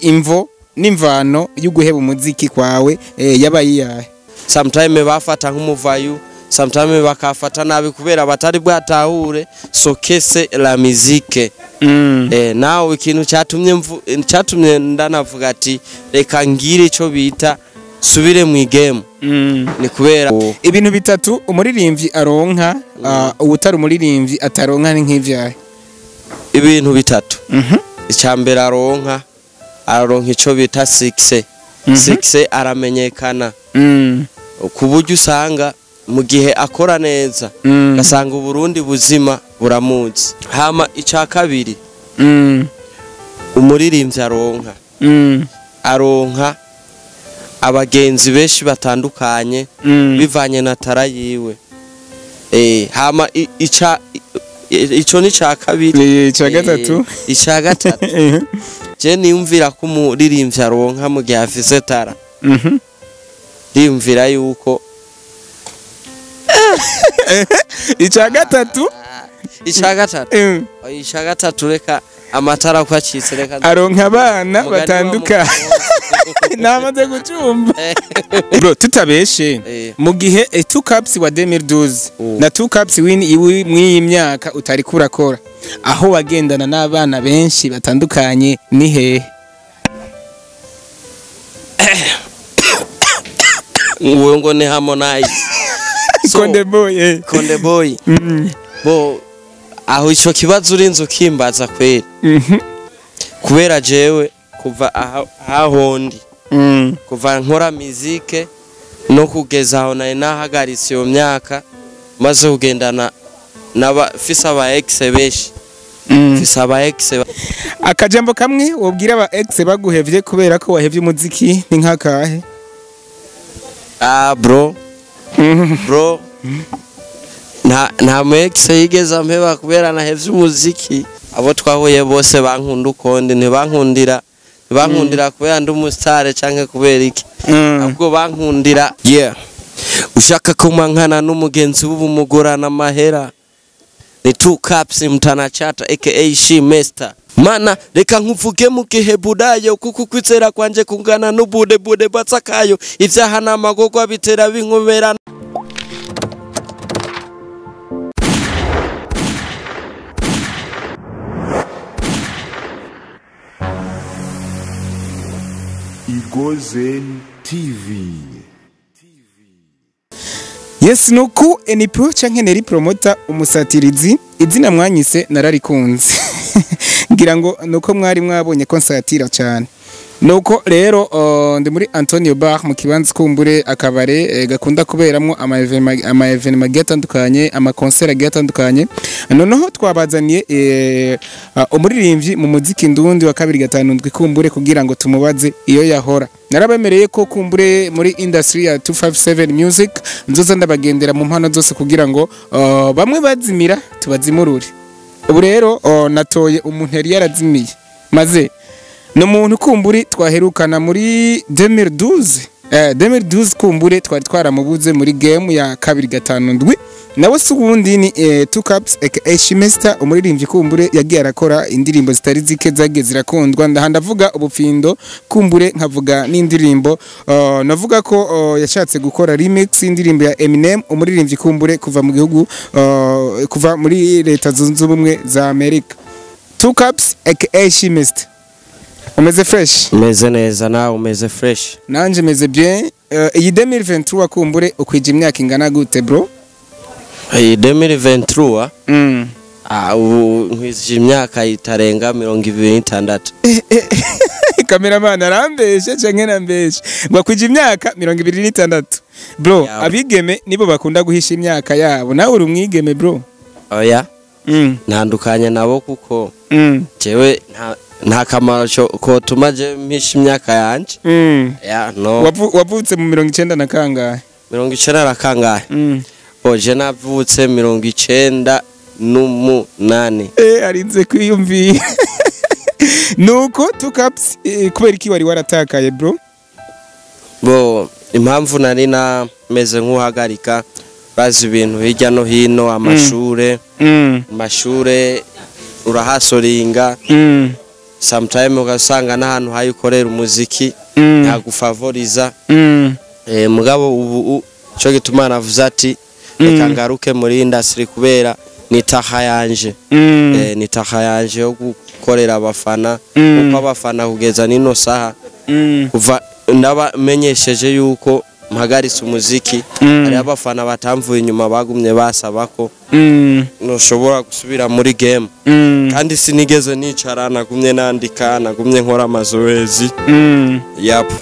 Imvo n'imvano y'uguheba umuziki kwawe yabaye iyahe? Sometime bafata nk'umuvayu, sometime bakafata nabi kubera batari bwatahure ce que c'est la musique. Nawe ikintu cyatumye ndanavuga ati reka ngire ico bita subire mu game ni kubera Ibintu bitatu umuririmbyi aronka, uwutari umuririmbyi ataronka, ni nk'ivyahe? Ibintu bitatu. Icya mbere aronka ico bita succès. Succès, aramenyekana ku buryo usanga mu gihe akora neza ugasanga Uburundi buzima buramuzi. Hama icya kabiri umuririmbyi aronka, aronka abagenzi benshi batandukanye bivanye na talent yiwe. Hama ico ni ca kabiri. Ica gatatu? Ica gatatu, je niyumvira ko umuririmbyi aronka mu gihe afise talent, ndiyumvira yuko Ica gatatu? Ica gatatu? Ica gatatu, reka amatara ko acitse, reka Aronka abana Umugani wa batandukanye, namaze gucumba bro, tutabeshe. Mu gihe Two Cups wa 2012 na Two Cups win iwi mw'iyi myaka utari kurakora, aho wagendana n'abana benshi batandukanye ni hehe? Nguwo ngo ni Harmonize. Konde Boy. Konde Boy. Bo aho ico kibazo urinze ukimbaza kweri, kubera jewe kuva aho ndi, kuva nkora mizike no kugeza aho nari nahagaritse iyo myaka, maze kugendana n'aba fise aba ex benshi. Fise aba ex. Akajambo kamwe wobwira aba ex baguhevye kubera ko wahevye umuziki ni nk'akahe? Ah bro, bro, nta mu ex yigeze ampeba kubera nahevye umuziki. Abo twahuye bose bankunda ukundi, ntibankundira kubera ndi umusitare canke kubera iki, ahubwo bankundira yeah ushaka kumankana n'umugenzi w'ubumugurana amahera. Ni Two Cups Mtanachata aka She Master. Mana reka nkuvuge mu gihe budayo, kuko kwizera kwanje kungana n'ubude bude bwatsakayo. Ivyaha n'amagorwa bitera binkomera. Igozen TV. Yes, nuku Enipo canke Neri Promoter umusatirizi, izina mwanyise nararikunze, ngira ngo nuko mwari mwabonye ko nsatira cyane. Nuko rero ndi muri Antonio Bar, mu kibanza kumbure akabare gakunda kuberamwo ama événements agiye atandukanye, ama concerts agiye atandukanye. Noneho twabazaniye umuririmbyi mu muziki ndundi wa 257 kumbure kugira ngo tumubaze iyo yahora. Narabemereye ko kumbure muri industry ya 257 music nzoza ndabagendera mu mpano zose kugira ngo bamwe bazimira tubazimurure. Ubu rero natoye umuntu yari yarazimiye, maze ni umuntu kumburi twaherukana muri 2012, 2012 kumbure twari twaramubuze muri game ya 257. Nawe si ubundi ni Two Cups aka Shimester, umuririmbyi kumbure yagiye arakora indirimbo zitari zike zagiye zirakundwa. Ndaha ndavuga ubupfindo, kumbure nkavuga n'indirimbo navuga ko yashatse gukora remix y'indirimbo ya Eminem, umuririmbyi kumbure kuva mu gihugu kuva muri Leta Zunze Ubumwe za Amerika. Two Cups aka Shimester, umeze fresh? Umeze neza, nawe umeze fresh? Nanje meze bien. Iyi 2023 kumbure ukwije imyaka ingana gute, bro? Iyi 2023, ubu nkwizije imyaka itarenga 26. Cameraman arambeshe canke nambeshe ngo akwije imyaka 26, bro? Yeah. Abigeme nibo bakunda guhisha imyaka yabo, nawe uri umwigeme, bro? Oya, ntandukanye nabo kuko jewe nta kamaro kotuma je mpisha imyaka yanje. Ya no. Wavutse mu 90 na kangahe? 90 na kangahe? Oje navutse 98. Arinze kwiyumvira. Nuko Two Cups, kubera iki wari waratakaye, bro? Bo impamvu nari nameze nk'uhagarika, bazi ibintu hirya no hino, amashure, amashure urahasoringa. Sometime ugasanga n'ahantu hayikorera umuziki ntagufavoriza. Mugabo ubu cyo gituma navuze ati reka ngaruke muri industry kubera ni taha yanje. Ni taha yanje yo gukorera abafana, kuko abafana kugeza nino saha kuva ndabamenyesheje yuko mpagaritse umuziki, hari abafana batamvuye inyuma bagumye basaba ko ntushobora gusubira muri game. Kandi sinigeze nicara, nagumye nandika, nagumye nkora amazoezi. Yap.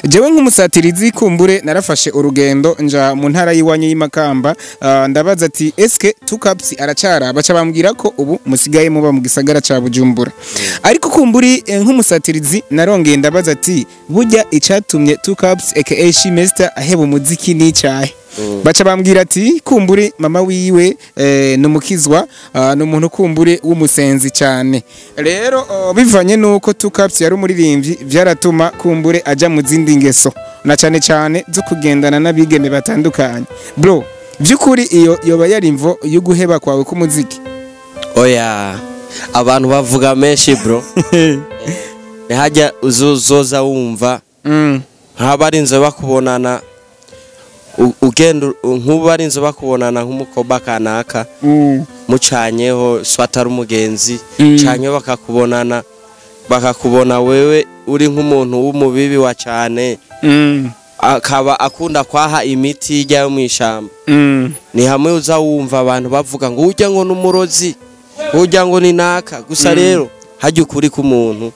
Jewe nk'umusatirizi kumbure narafashe urugendo nja mu ntara y'iwanyu y'imakamba, ndabaza ati eske Two Cups aracara, baca bambwira ko ubu musigaye muba mu gisagara ca Bujumbura. Ariko kumburi nk'umusatirizi narongeye ndabaza ati burya icatumye Two Cups aka Shimester aheba umuziki n'icyahe? Baca bambwira ati kumburi mama wiwe numukizwa, numuntu kumbure w'umusenzi cyane. Rero bivanye nuko Two Cups yari umuririmbyi, vyaratuma kumbure aja mu zindi ngeso na cyane cyane zo kugendana n'abigeme batandukanye. Bro, byukuri iyo yoba yari imvo yo guheba kwawe k'umuziki? Oya, abantu bavuga menshi bro. Ntihajya uzoza wumva nkabarinze bakubonana ugenda nkubarinze bakubonana nk'umukobwa kanaka mucanyeho swatari umugenzi, canke bakakubonana bakakubona wewe uri nk'umuntu w'umubibi wa cyane, akaba akunda kwaha imiti ijya mu ishamba. Ni hamwe uza wumva abantu bavuga ngo ujya ngo n'umurozi, ujya ngo ni naka. Gusa rero hajya ukuri k'umuntu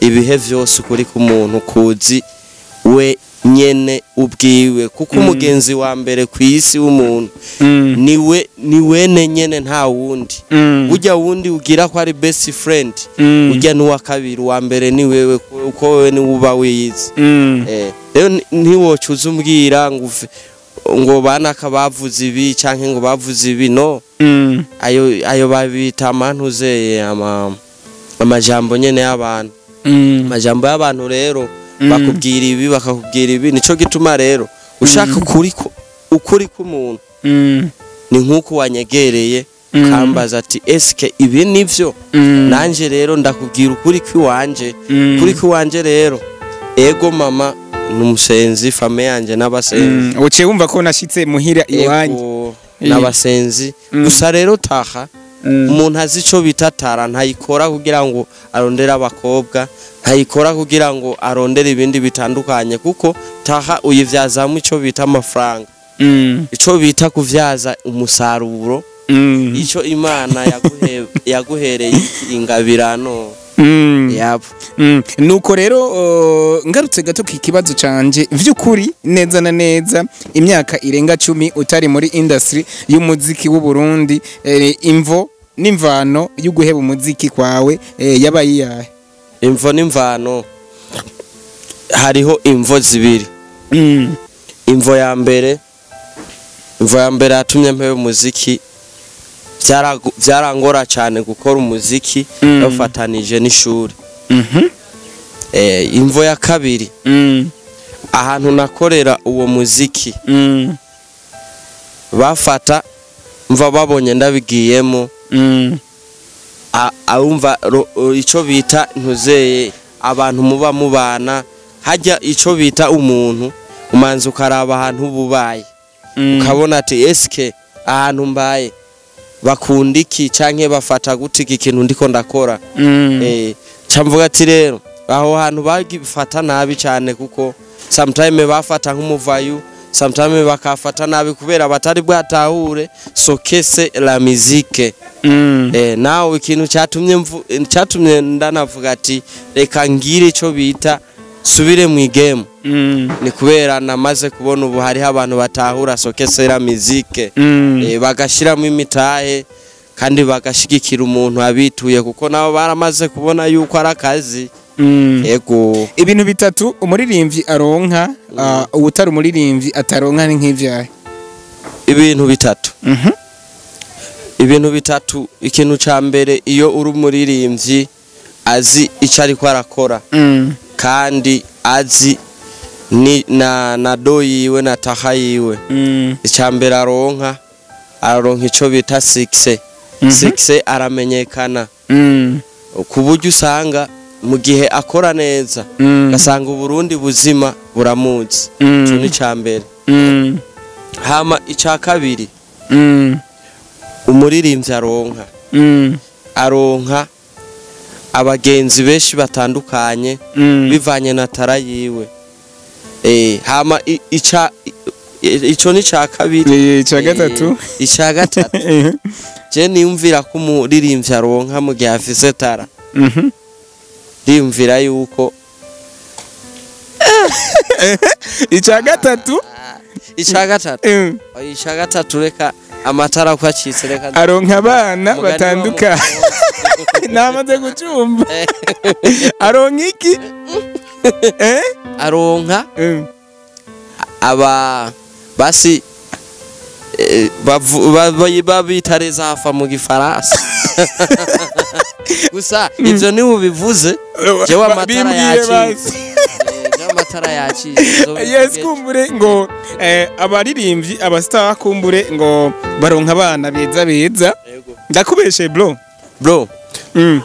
ibihe vyose, ukuri k'umuntu kuzi we nyene ubwiwe, kuko umugenzi wa mbere ku isi w'umuntu niwe ni wene nyene, nta wundi. Ujya wundi ugira ko ari best friend, ujya n'uwa kabiri, uwa mbere ni wewe, uko wewe ni uba wiyizi. Rero ntiwocuza umbwira ngo ngo banaka bavuze ibi canke ngo bavuze ibi, no. Ayo babita amantuzeye amajambo nyene y'abantu. Amajambo y'abantu rero bakubwira ibi, bakakubwira ibi. Nico gituma rero ushaka ukuri k'umuntu ni nkuko wanyegereye kambaza ati eske ibi nivyo? Nanje rero ndakubwira ukuri kwiwanje. Kuri kwiwanje rero, ego mama numusenzi, fame yanje n'abasenzi. Uciye wumva ko nashitse muhira iwanyu n'abasenzi. Gusa rero taha umuntu azi ico bita tara, ntayikora kugira ngo arondere abakobwa, ntayikora kugira ngo arondere ibindi bitandukanye, kuko taha uyivyazamo ico bita amafaranga, ico bita kuvyaza umusaruro, ico Imana yaguhereye ingabirano. Yabo. Nuko rero ngarutse gato ku kibazo canje, vyukuri neza na neza imyaka irenga 10 utari muri industry y'umuziki w'u Burundi, imvo n'imvano y'uguheba umuziki kwawe yabaye iyahe? Imvo n'imvano, hariho imvo zibiri. Imvo ya mbere yatumye mpeba umuziki, byarangora cyane gukora umuziki bafatanije n'ishuri. Imvo ya kabiri, ahantu nakorera uwo muziki bafata mva babonye ndabigiyemo, abumva ico bita ntuzeye abantu muba mubana, hajya ico bita umuntu umanza ukaraba ahantu bubaye, ukabona ati eske ahantu mbaye bakunda iki canke bafata gute iki kintu ndiko ndakora. Camvuga ati rero aho hantu bagifata nabi cyane, kuko sometime bafata nk'umuvayu, sometime bakafata nabi kubera batari bwatahure sokese la musique. Nawe ikintu cyatumye ndanavuga ati reka ngire ico bita subire mu game, ni kubera namaze kubona ubu hariho abantu batahura sokese la musique, bagashiramo imitahe kandi bagashigikira umuntu abituye, kuko nabo baramaze kubona yuko ari akazi. Ego. Ibintu bitatu umuririmbyi aronka, ubutari umuririmbyi ataronka ni nk'ivyahe? Ibintu bitatu. Ibintu bitatu. Ikintu ca mbere, iyo uri umuririmbyi azi ico ariko arakora, kandi azi ni na do yiwe na taha yiwe. Ica mbere aronka ico bita success. Success aramenyekana. Ku buryo usanga mu gihe akora neza, ugasanga Uburundi buzima buramuzi. Ico ni ica mbere. Hama ica kabiri, umuririmbyi aronka aronka abagenzi benshi batandukanye bivanye na talent yiwe. Hama ico ni ca kabiri. Ica gatatu. Ica gatatu, je niyumvira ko umuririmbyi aronka mu gihe afise talent, ndiyumvira yuko Ica gatatu. Ica gatatu. Ica gatatu, reka amatara ko acitse, reka Aronka abana Umugani wa batandukanye, namaze gucumba. Aronka iki? Aronka aba basi babita les enfants mu gifaransa. Gusa ivyo ni ubivuze, jewe amatara Bimbwiye yacitse. basi. Jewe amatara yacitse. Yes, kumbure ngo abaririmbyi, aba star, kumbure ngo baronka abana beza beza. Ndakubeshe, bro? Bro,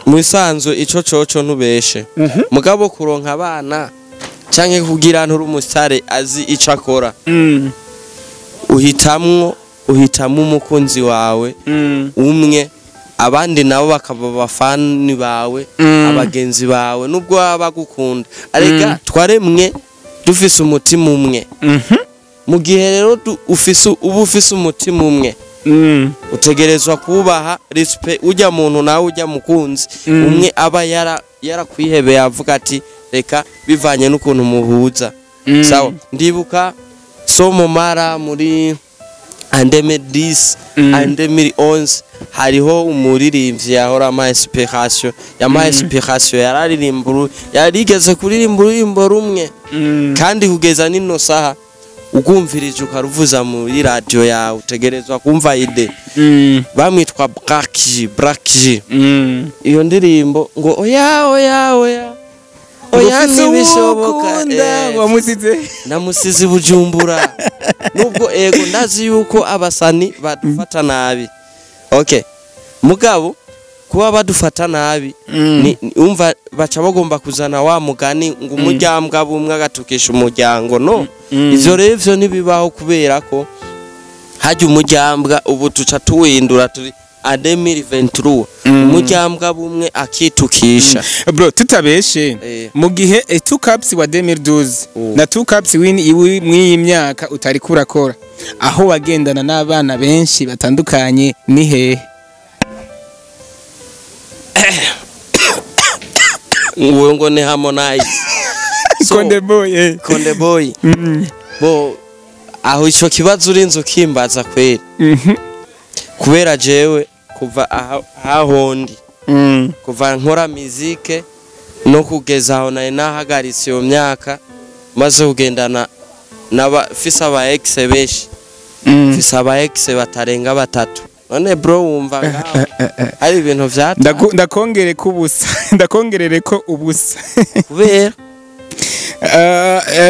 mu isanzwe ico coco ntubeshe. Mugabo kuronka abana canke kugira nturi umusitare azi ico akora, uhitamwo umukunzi wawe umwe, abandi nabo bakaba abafani bawe, abagenzi bawe, nubwo baba bagukunda. Arega twaremwe dufise umutima umwe. Mu gihe rero ufise uba ufise umutima umwe, utegerezwa kubaha respect ujya muntu nawe ujya mukunzi umwe aba yarakwihebeye, avuga ati reka, bivanye n'ukuntu muhuza. Sawa, ndibuka somo mara muri en 2010, en 2011, hariho umuririmbyi yahora ama inspiration, yama inspiration, yararirimba yarigeze kuririmba ururimbo rumwe, kandi kugeza nino saha ugumvirije ukaruvuza muri radio yawe utegerezwa kumva idée. Bamwitwa Brakji Brakji. Iyo ndirimbo ngo oya oya oya oya, ntibishoboka. Ukunda wamusize. Namusize i Bujumbura. Nubwo ego ndazi yuko abasani badufata nabi, okay, mugabo kuba badufata nabi, umva baca bagomba kuzana wa mugani ngo umuryambwa bumwe agatukisha umuryango. No, ivyo rero ivyo ntibibaho, kubera ko hajya umuryambwa ubu tuca tuwindura turi en 2023, umuryambwa bumwe akitukisha. Bro, tutabeshe, mu gihe two caps wa 2012 na two caps win iwi mw'iyi myaka utari kurakora, aho wagendana n'abana benshi batandukanye ni hehe? Nguwo ngo ni Harmonize. So, Konde Boy. Konde Boy. Bo aho ico kibazo urinze ukimbaza kweri, kubera jewe kuva aho ndi, kuva nkora mizike no kugeza aho nari nahagaritse iyo myaka, maze kugendana n'aba fise aba ex benshi, fise aba ex batarenga batatu. None bro, wumva ngaho hari ibintu vyata Ndakongere ko ubusa, ndakongerere ko ubusa. Kubera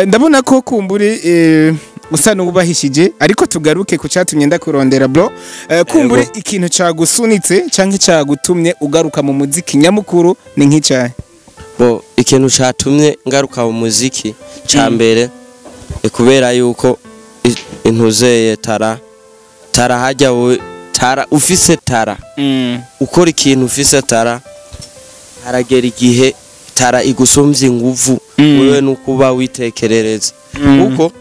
Ndabona ko kumburi usa n'ubahishije, ariko tugaruke ku cyatumye ndakurondera, bro. Kumburi ikintu cagusunitse canke cagutumye ugaruka mu muziki nyamukuru ni nk'icyahe? Bo, ikintu catumye ngaruka mu muziki ca mbere ni kubera yuko intuzeye talent. Talent hajya we, talent ufise, talent ukora ikintu ufise talent, haragera igihe talent igusumvya inguvu. Wewe nukuba witekerereza, kuko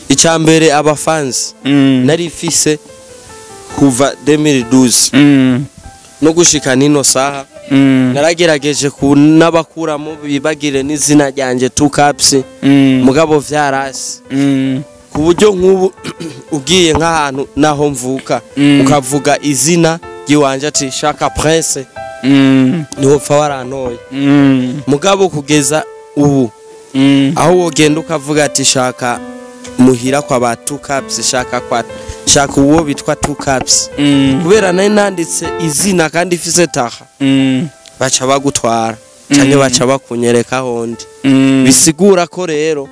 icya mbere abafanzi nari mfise kuva 2012 no gushika nino saha, naragerageje kunabakuramo bibagire n'izina ryanje two caps, mugabo vyarasi, ku buryo nk'ubu ugiye nk'ahantu naho mvuka, ukavuga izina ry'iwanje ati Shaka Prince, niho pfa warantoye. Mugabo kugeza ubu, aho wogenda ukavuga ati shaka muhira kwa ba two caps, shaka kwa shaka uwo bitwa two caps, kubera nari nanditse izina kandi ifise taha, baca bagutwara canke baca bakunyereka hondi. Bisigura ko rero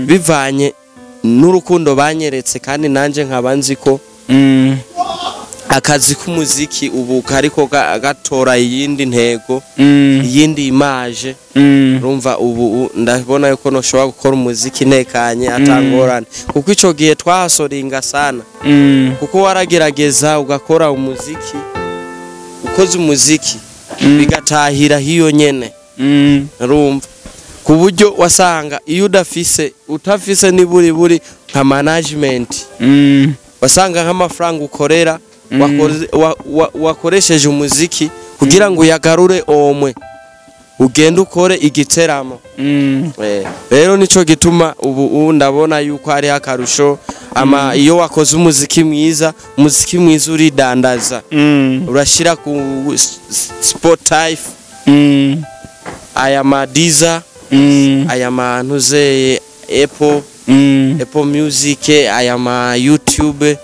bivanye n'urukundo banyeretse, kandi nanje nkaba nzi ko Akazi k'umuziki ubu kariko gatora iyindi ntego, iyindi image. Urumva, ubu ndabona yuko noshobora gukora umuziki ntekanye, atangorane, kuko ico gihe twahasoringa sana, kuko waragerageza ugakora umuziki, ukoze umuziki bigatahira hiyo nyene. Urumva, ku buryo wasanga iyo udafise, utafise niburi buri nka management, wasanga nk'amafaranga ukorera, wakoresheje umuziki kugira ngo uyagarure, omwe ugende ukore igiteramo. Rero nico gituma ubu ndabona yuko hariho akarusho. Ama iyo wakoze umuziki mwiza, umuziki mwiza uridandaza, urashira ku Spotify, aya ma Deezer, aya mantuze Apple, Apple Music, aya ma YouTube.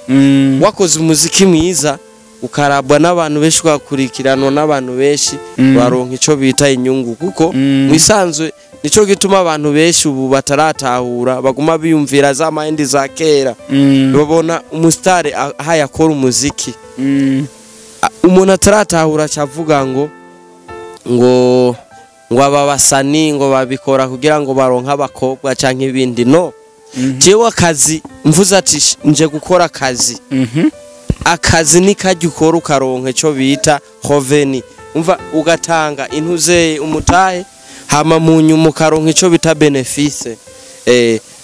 Wakoze umuziki mwiza ukarabwa n'abantu benshi, ugakurikiranwa n'abantu benshi, baronka ico bita inyungu, kuko mwisanzwe nico gituma abantu benshi ubu bataratahura, baguma biyumvira za mind za kera. Babona umusitari ahaye akora umuziki, umuntu ataratahura acavuga ngo aba basani ngo babikora kugira ngo baronke abakobwa canke ibindi. No, jewe akazi mvuze ati nje gukora akazi, akazi ni kajya ukora ukaronka ico bita revenu. Umva, ugatanga intuze umutahe, hama mu nyuma ukaronka ico bita bénéfice.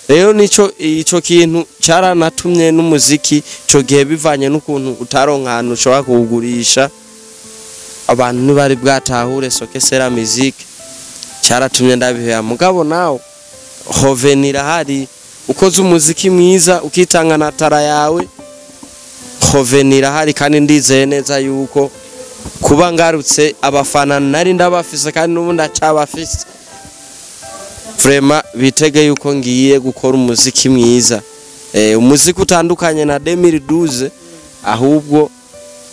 Rero nico ico kintu caranatumye n'umuziki ico gihe, bivanye n'ukuntu utaronka ahantu ushobora kuwugurisha, abantu ntibari bwatahure ce que c'est la musique, cyaratumye ndabiheba. Mugabo nawe revenu irahari. Ukoze umuziki mwiza, ukitanga na talent yawe, revenu irahari. Kandi ndizeye neza yuko kuba ngarutse, abafana nari ndabafise kandi n'ubu ndacabafise. Vraiment bitege yuko ngiye gukora umuziki mwiza, umuziki utandukanye na 2012, ahubwo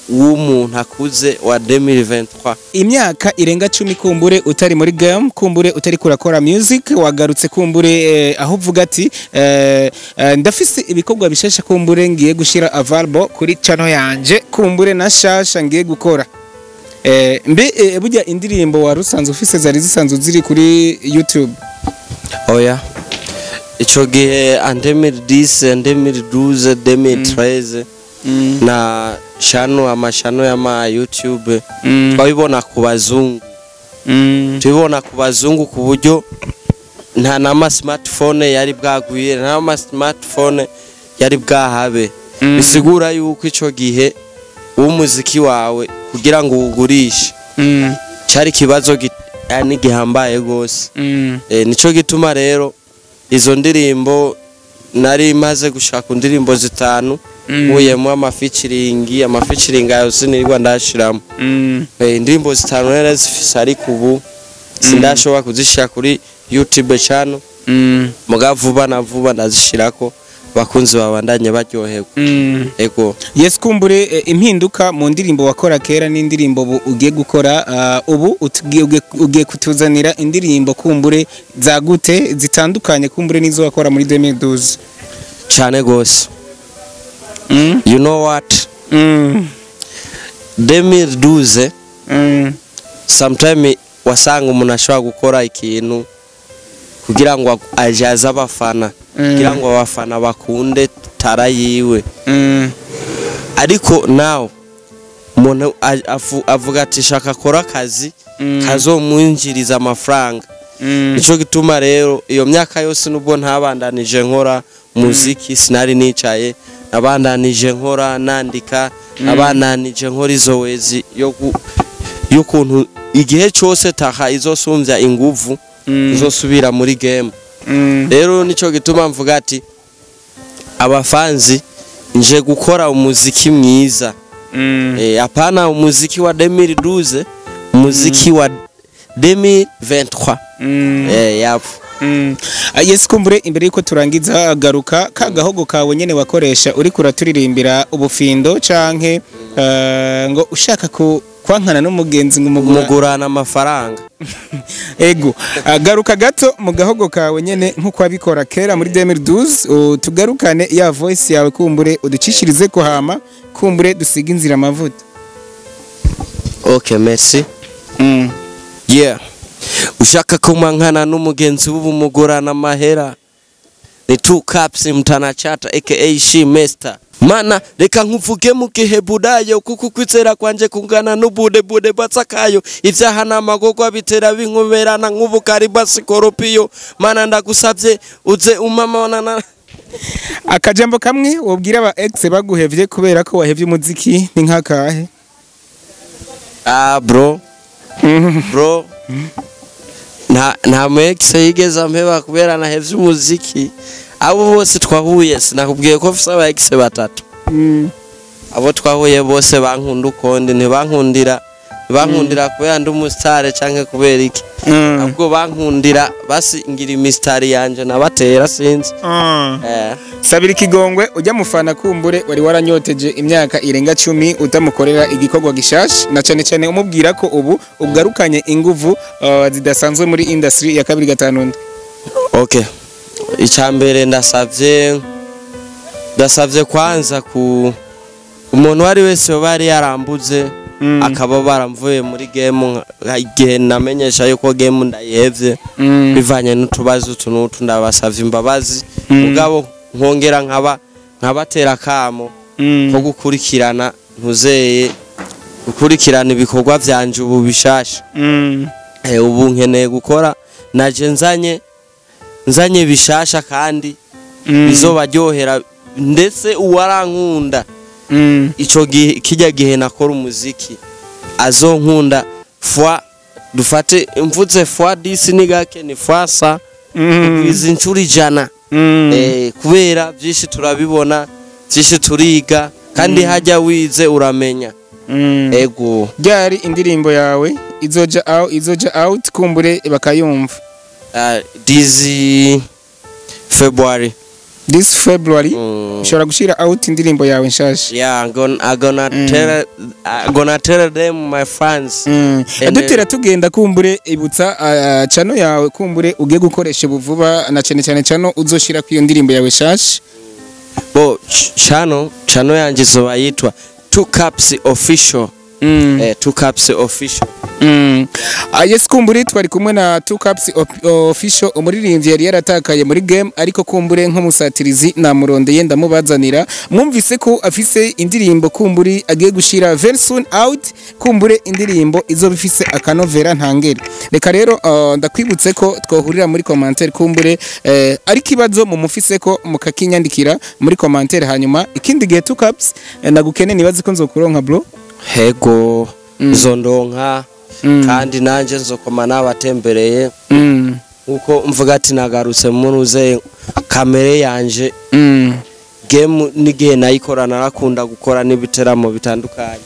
w'umuntu akuze wa 2023. Imyaka irenga 10 kumbure utari muri game, kumbure utari kurakora music, wagarutse kumbure aho uvuga ati ndafise ibikorwa bishasha, kumbure ngiye gushira available kuri channel yanje, kumbure na shasha ngiye gukora. Mbe burya indirimbo wari usanzwe ufise zari zisanzwe ziri kuri YouTube? Oya, ico gihe en 2010, en 2012, 2013, na shano amashano y'ama YouTube twabibona ku bazungu, tubibona ku bazungu, ku buryo nta n'ama smartphone yari bwagwire, nta n'ama smartphone yari bwahabe. Bisigura yuko ico gihe w'umuziki wawe kugira ngo uwugurishe cari ikibazo yani gihambaye gose. Nico gituma rero izo ndirimbo nari maze gushaka indirimbo zitanu, nkuyemo ama featuring. Ama featuring ayo sinirwa ndashiramo. Indirimbo zitanu nari zifise, ariko ubu sindashobora kuzishira kuri YouTube channel. Muga vuba na vuba ndazishirako, abakunzi babandanye baryoherwa. Ego. Yes, kumbure impinduka mu ndirimbo wakora kera n'indirimbo ubu ugiye gukora, ubu ugiye kutuzanira indirimbo kumbure zagute zitandukanye kumbure n'izo wakora muri 2012? Cane gose. You know what, 2012, sometime wasanga umuntu ashobora gukora ikintu kugira ngo ajaze abafana, kugira ngo abafana bakunde talent yiwe. Ariko nawe umuntu avuga ati shaka akora akazi kazomwinjiriza amafaranga. Nico gituma rero iyo myaka yose, nubwo ntabandanije nkora muziki, sinari nicaye, nabandanije nkora, nandika, nabandanije nkora izo wezi y'ukuntu igihe cyose taha izosumbya inguvu, izosubira muri game. Rero nico gituma mvuga ati abafanzi, nje gukora umuziki mwiza. Hapana umuziki wa 2012, umuziki wa 2023. Yapo. Yes, kumbure imbere yuko turangiza, garuka ka gahogo kawe nyene wakoresha uri kuraturirimbira ubufindo, canke ngo ushaka ku Kwankana n'umugenzi ngo umugura Umugurana amafaranga. Ego. Garuka gato mu gahogo kawe nyene nkuko wabikora kera muri 2012, tugarukane ya voice yawe, kumbure uducishirize ko, hama kumbure dusiga inzira amavuta. Okay, merci. Yeah, ushaka kumankana n'umugenzi w'ubumugurana amahera. Ni Two Caps Mtanachata aka She Master. Mana reka nkuvuge mu gihebudayo, kuko kwizera kwanje kungana n'ubudebude bwatsakayo. Ivyaha n'amagorwa bitera binkomerana nk'ubukari bwa sikoropiyo. Mana ndagusavye uze umama na Akajambo kamwe wobwira aba ex baguhevye kubera ko wahevye umuziki ni nkakahe? Ah bro, bro, nta mu ex yigeze ampeba kubera nahevye umuziki. Abo bose twahuye, sinakubwiye ko mfise aba ex batatu? Abo twahuye bose bankunda ukundi, ntibankundira kubera ndi umusitare canke kubera iki, ahubwo bankundira basi ngira imisitari yanje nabatera, sinzi. Sabira ikigongwe ujya mufana, kumbure wari waranyoteje imyaka irenga 10 utamukorera igikorwa gishasha, na cyane cyane umubwira ko ubu ugarukanye inguvu zidasanzwe muri industry ya 257. Okay, icambere ndasavye kwanza ku umuntu wari wese yoba yari yarambuze, akaba baramvuye muri game igihe namenyesha yuko game ndayihevye bivanye n'utubazo utu n'utu, ndabasavye imbabazi. Mugabo nkongera nkaba nkabatera akamo ko gukurikirana, ntuzeye gukurikirana ibikorwa vyanje ubu bishasha. Ubu nkeneye gukora naje nzanye bishasha kandi bizobaryohera, ndetse uwarankunda ico gihe, kijya gihe nakora umuziki, azonkunda fois, dufate mvuze fois 10 ni gake, ni fois 100, izi incuro 100. Kubera byinshi turabibona, byinshi turiga, kandi hajya wize uramenya. Ego. Ryari indirimbo yawe izoja out, kumbure bakayumva? This February. This February ushobora gushira out indirimbo yawe nshasha? Yeah, I'm gonna tell them, my fans. And Dutera tugenda, kumbure ibutsa channel yawe, kumbure ugiye gukoresha buvuba, na cyane cyane channel uzoshira ku iyo ndirimbo yawe nshasha. Bo channel yanje izoba yitwa Two Caps Official. Two Caps Official. Yes, kumbure twari kumwe na Two Caps Official, umuririmbyi yari yaratakaye muri game, ariko kumbure nk'umusatirizi namurondeye ndamubazanira. Mwumvise ko afise indirimbo kumburi agiye gushira very soon out, kumbure indirimbo izoba ifise akanovera ntangere. Reka rero ndakwibutse ko twohurira muri commentaire, kumbure ari kibazo mumufise ko mukakinyandikira muri commentaire, hanyuma ikindi gihe Two Caps nagukene nibaze ko nzokuronka, bro. Hego, nzondonka, kandi nanje nzokoma nabatembereye, nkuko mvuga ati nagarutse muruze kamere yanje. Game n'igihe nayikora narakunda gukora n'ibiteramo bitandukanye.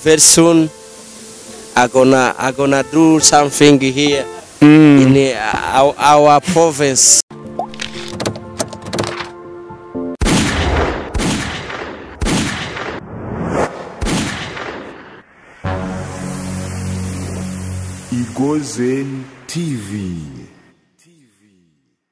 Very soon I gonna do something here in our province. Igozen TV.